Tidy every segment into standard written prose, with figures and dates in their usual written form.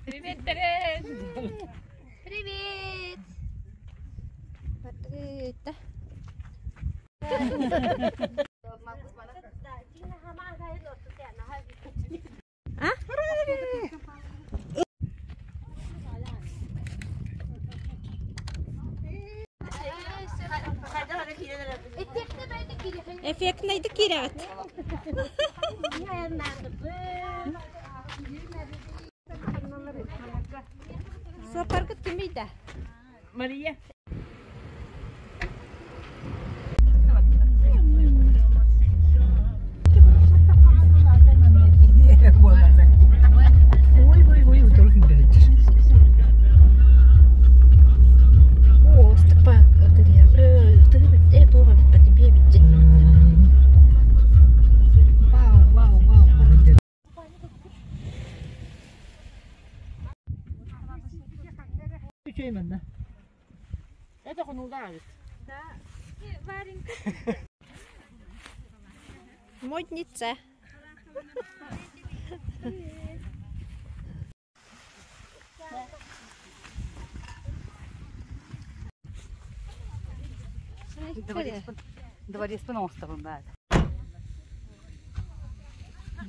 Привет, Терез! Привет! Привет! А? Эффектнайдык киирэҕит. Суоппаргыт кимий да? Мария. Үчүгэй манна. Это хонуулаах эбит. Модница. Дворецпын оҥостобун баар.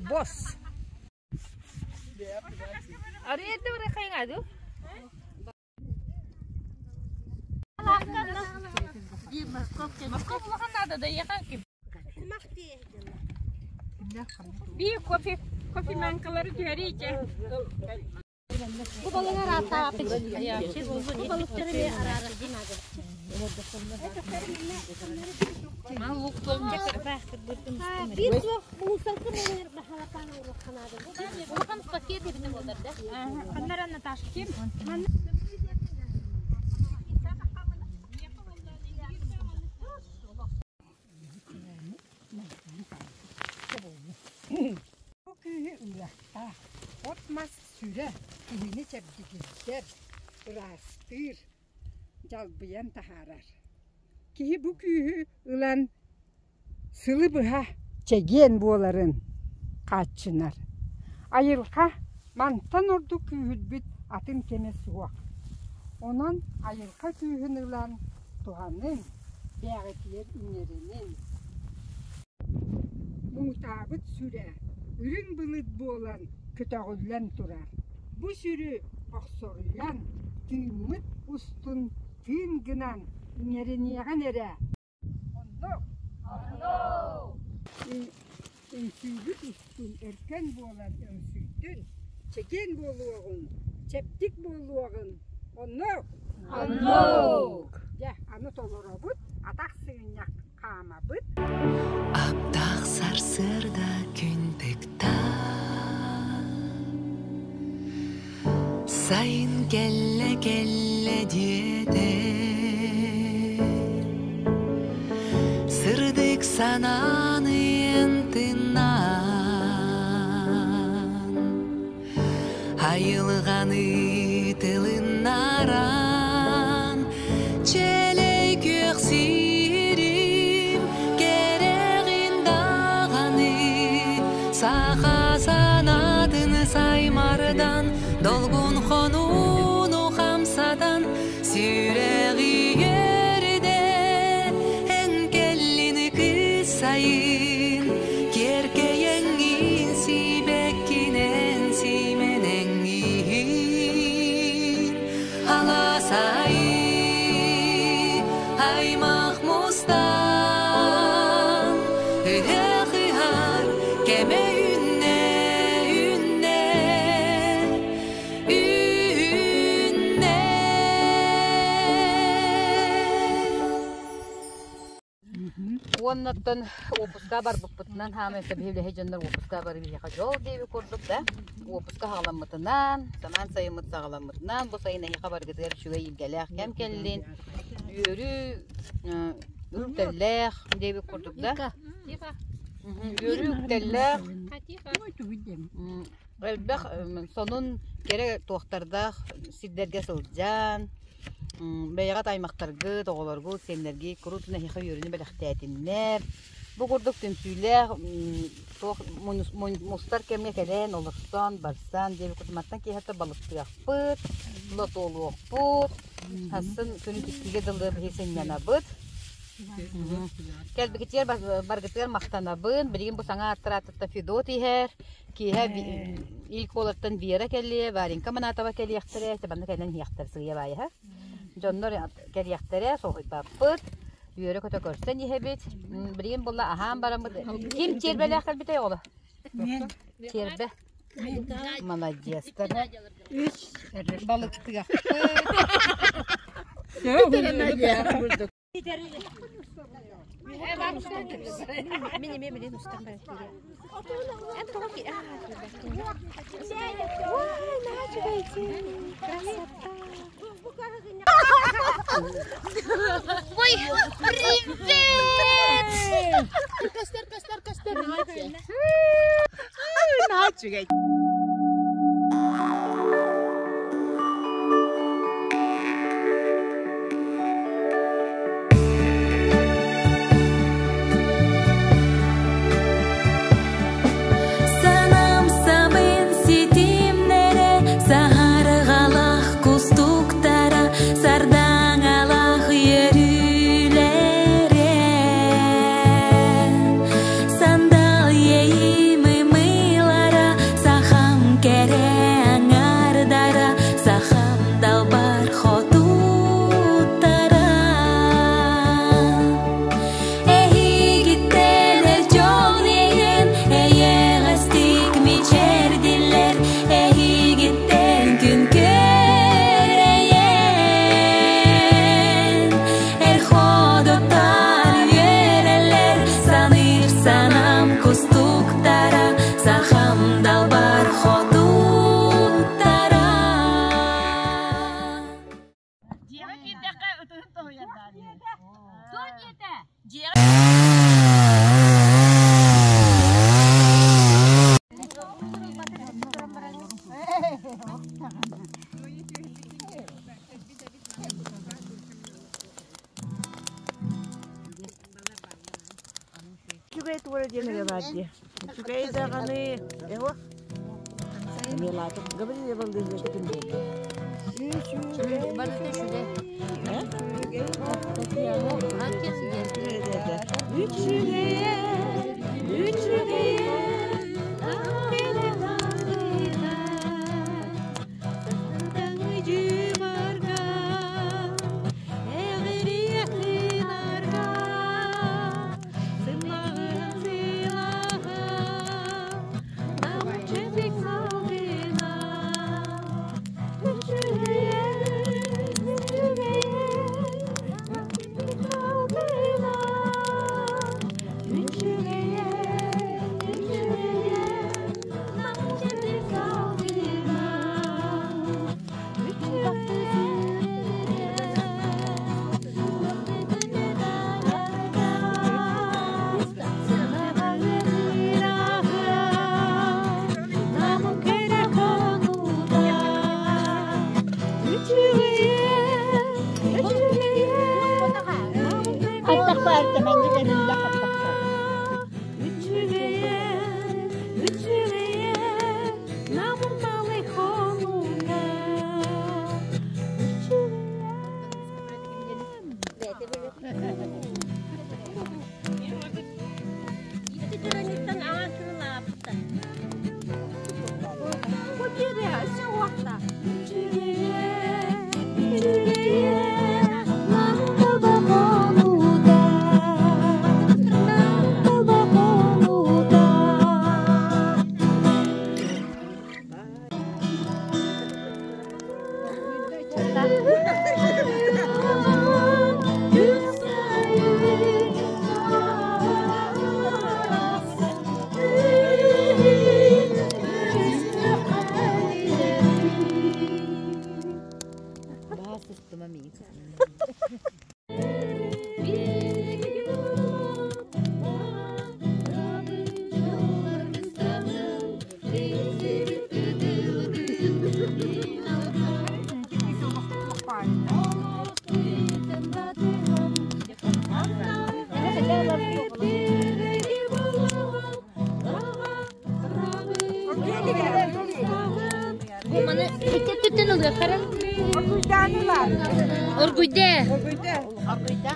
Босс. Арыйды бары хайҥаду. Москва улахан надо да ехал ким. Биир кофе кофе манкалары түһэрийчэ. Бу балыгы арааттаабаппыт. Бу балыктары бэйэ араарардыы наада. Биир суох муусалка буолар бахалапаан уруохха наада. Улахан пакет эбитэ буолар да. Ханнара Наташа ким? Бу күүһү ылыахтаах. От-мас сүрэ киһини чэбдигирдэр, ыраастыыр, дьалбыйан таһаарар. Киһи бу күүһү ылан сылы быһа чэгиэн буоларын хааччынар. Айылҕа мантан ордук күүһүрбүт атын кэмэ суох. Онон айылҕа күүһүн ылан туһаныҥ, бэйэҕитигэр иҥэриниҥ. Муҥутаабыт сүрэ үрүҥ былыт буолан көтөҕүллэн турар. Бу сүрү охсоруйан, тыыммыт устун тыын гынан иҥэриниэҕин эрэ. Оннук! Үҥсүүбүт устун өркөн буолан үҥсүйдүн, чэгиэн буолуоҕуҥ, чэбдик буолуоҕуҥ. Оннук! Оннук! Дьэ, аны толоробут, атах сыгынньах хаамабыт. Аптаах сарсыарда күн тыкта Сайын кэллэ кэллэ диэтэ Сырдык санааны тыннаан Айылҕаны тылыннаран Чээлэй күөх сирим кэрэҕин даҕаны Саха санаатын саймардан Долгун хонууну хамсатан Сүрэҕи үөрдэ Эн кэллин кыс сайын Киэркэйэҥҥин сибэккинэн симэнэҥҥин Аласай аймах мустан Ыһыах ыһар кэмэ үүннэ үүннэ үүннэ Уоннаттан уоппуска барбыппытынан хаамай биһи дьоннор уоппуска бары биһиэхэ дьол диэби курдук да уоппуска хаҕаламмытынан самаан сайыммыт саҕаламмытынан бу сайын эһиэхэ барыгытыгар үчүгэй илгэлээх кэм кэллин үөрүү үктэллээх диэбит курдук да үөрүү үктэллээх элбэх сонун кэрэ туохтардаах сирдэргэ сылдьан Бэйэҕит аймахтаргыт, оҕолоргут, сиэннэргит куруутун эһиэхэ үөрүүнү бэлэхтээтиннэр. Бу курдук түмсүүлээх туох мустар кэмҥэ кэлэн олорсон, барсан диэбит курдук мантан киэһэтэ балыктыахпыт, лотуолуохпут, хассын күнү иккигэ дылы биһи сынньанабыт. Кэлбикитигэр баргытыгар махтанабын. Билигин бу саҥа ааттар Федот иһэр. Киэһэ Ил Куолаттан Вера кэлиэ, Варенька Манатова кэлиэхтэрэ, манна кэлэн иһиэхтэр сыыйа баайаһа. Дьоннор кэлиэхтэрэ, соһуйбаппыт. Үөрэ-көтө көрсөн иһэбит. Билигин буолла аһаан бараммыт. Ким чиэрбэлээх кэлбитэй оҕоло? Чиэрбэ. Маладьыастар. Үс балыктыахпыт. Мин эмиэ билин устан баран киириэм. Эн тоҕо ки Ой, наһаа үчүгэйдии. Красота. Ой, привет! Көстөр, көстөр, көстөр. Наһаа үчүгэй. Санам самын ситимнере, саһарҕалах кустуктара, сардаҥалах үөрүүлэрэ. Сандал иэйим ымыылара, сахам кэрэ аҥардара, сахам далбар хотуттара. Эһигиттэн эр дьон иэйэн, эйэҕэстик мичээрдилэр, эһигиттэн күн көрөйөн. Эр ходоттар үөрэллэр, саныыр санам кустуктара, сахам далбар хотуттара. Дьиэҕэ киирдэххэ ытыһын тоһуйар Соня! Дьиэҕэ Үчүгэй туора диэн эрэ баар дии. Үчүгэй даҕаны эһо Милатов говорили Үчүгэй, үчүгэй, Ити аҥан кырылааппыттар. Бу маны икки өттүттэн ылыаххара. Оргуйда. Оргуйда.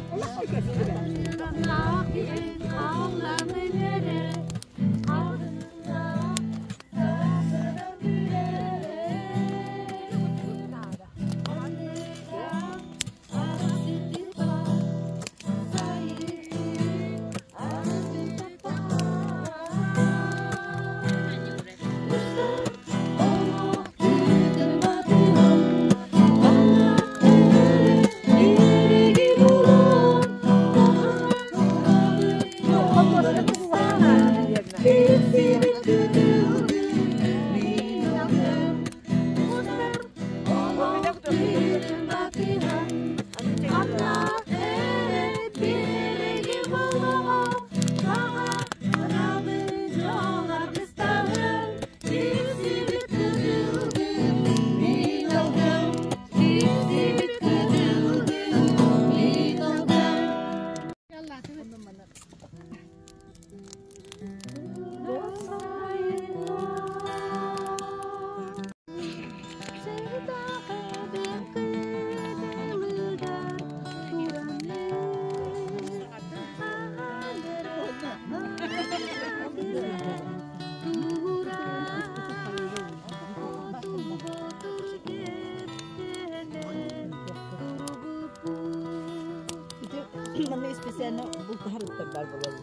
Манна специально бултаһар бар буолар.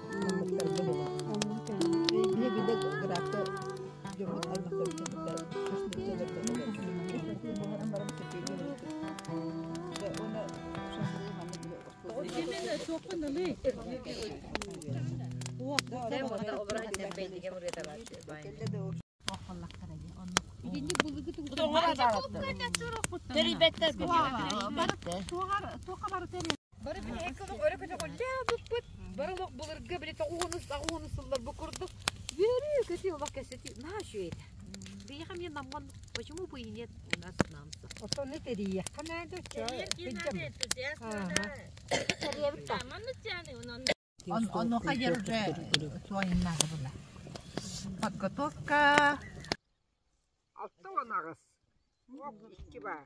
Биһиги графта дьоммут аймахтар Бары биһиги өрө көтөҕүллээх буппут. Бары олох былыргы били тоҕуһунус аҕуһунус сыллар бу курдук. Үөрүү көтүү олох кэпсэтии наһаа үчүгэй этэ. Биһиэхэ эмиэ Намҥа почему бы и нет у нас намца. Отону тэрийиэххэ наада Онуоха диэн уже суойуннаада була. Подготовка. 68. Ок, икки баар.